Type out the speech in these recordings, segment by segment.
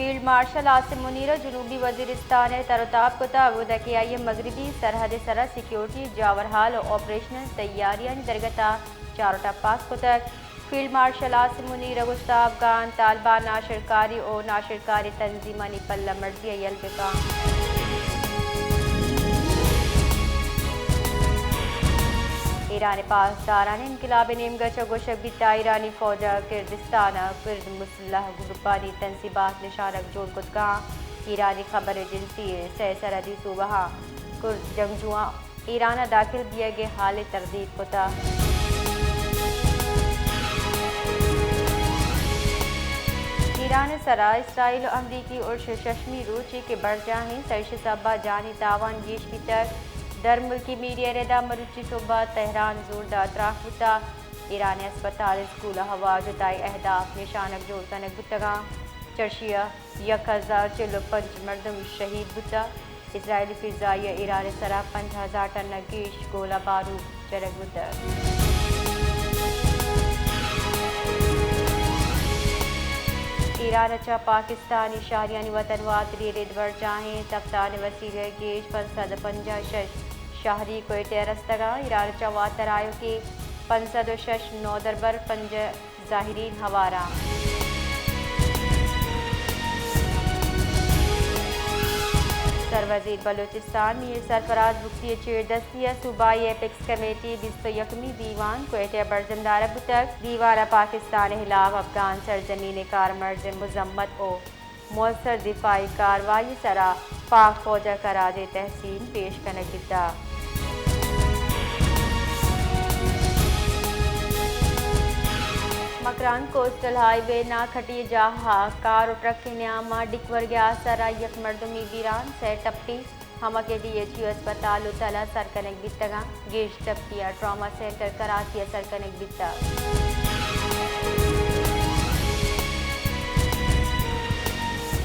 Field marshal Asim منیر ءَ جنوبی وزیرستان ءَ تر ءُ تاب کتگ، اودا کہ آئی ءَ مغربی سرحد ءِ سرا سیکیورٹی جاورحال ءُ آپریشنل تیاریانی درگت ءَ چار ءُ ٹپاس کتگ۔ فیلڈ مارشل عاصم منیر ءَ گوشتگ، افغان طالبان ناشرکاری ءُ ناشرکاری تنظیمانی پلہ مرزی ءَ یل بہ کن۔ ایران ءِ پاسداران انقلاب ءِ نیمگ ءَ چہ گوشگ بیت، ایرانی فوج ءَ کردستان ءِ کرد مسلح گروپانی تنصیبات نشانگ جوڑ کتگ اَنت۔ ایرانی خبر ایجنسی ءِ سئے سرحدی صوبہاں کرد جنگجواں ایران ءَ داخل بیگ ءِ حال ءِ تردید کتگ۔ ایران ءِ سرا اسرائیل ءُ امریکی ارش ءِ ششمی روچے کہ برجاہ اِنت، ارش ءِ سبب ءَ جانی تاوان گیش بیتگ۔ درملکی میڈیا ءِ ردا مروچی سہب ءَ تہران زوردار تراک بوتگ۔ ایران ءِ اسپتال، اسکول ءُ ہوائی جتائی اہداف نشانگ جوڑ کنگ بوتگ اَنت۔ چرشی ءَ یک ہزار چل ءُ پنچ مردم شہید بوتگ۔ اسرائیلی فضائیہ ءَ ایران ءِ سرا پنچ ہزار ٹن ءَ گیش گولہ بارود چرگ بوتگ۔ ایران ءَ چہ پاکستانی شہریانی وطن واتری ءِ رد برجاہ اِنت۔ کپتان ءِ وسیلہ ءَ گیش پنچ سد ءُ پنجاہ ءُ شش شہری کوئٹہ ءَ رستگ اَنت۔ ایران ءَ چہ واتر آیوکیں پنچ سد ءُ شش نودربر، پنجاہ زائرین ہوار اَنت۔ سروزیر بلوچستان میر سرفراز بگٹی ءِ چیردستی ءَ صوبائی اپیکس کمیٹی ءِ بیست ءُ یکمی دیوان کوئٹہ ءَ برجم دارگ بوتگ۔ دیوان ءَ پاکستان ءِ ہلاپ افغان سرزمین ءِ کارمرز ءِ مذمت ءُ موثر دفاعی کاروائی ءِ سرا پاک فوج ءَ خراج تحسین پیش کنگ بیتگ۔ مکران کوسٹل ہائی وے ناکھٹی ءِ جاہ ءَ کار ءُ ٹرک ءِ نیام ءَ ڈیک ورگ ءِ آسر ءَ یک مردمے بیران، سئے ٹپی ہمک ءَ ڈی ایچ یو اسپتال ءُ تل ءَ سر کنگ بیتگ اَنت۔ گیش ٹپی ءَ ٹراما سینٹر کراچی ءَ سر کنگ بیتگ۔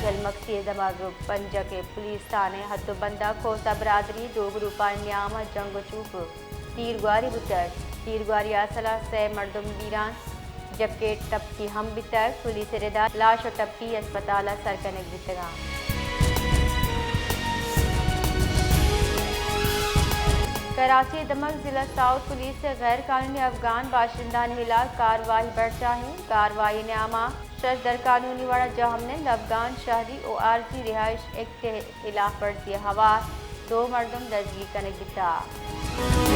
جھل مگسی ءِ دمگ پنجگ ءِ پولیس تھانہ ءِ حد ءُ بند ءَ کھوسہ برادری ءِ دو گروپانی نیام ءَ جنگ ءُ چوپ، تیرگواری بوتگ۔ تیرگواری ءِ آسر ءَ سئے مردم بیران، جبکہ ٹپی ہم بیتگ۔ پولیس ءِ ردا لاش ءُ ٹپی اسپتال ءَ سر کنگ بیتگ اَنت۔ کراچی ءِ دمگ ضلع ساؤتھ پولیس ءَ غیر قانونی افغان باشندہانی ہلاپ کاروائی برجاہ اِنت۔ کاروائی ءِ نیام ءَ شش درقانونی وڑ ءَ جاہ منند افغان شہری ءُ عارضی رہائش ایکٹ ءِ ہلاپ ورزی ءِ ہوار دو مردم دزگیر کنگ بیتگ۔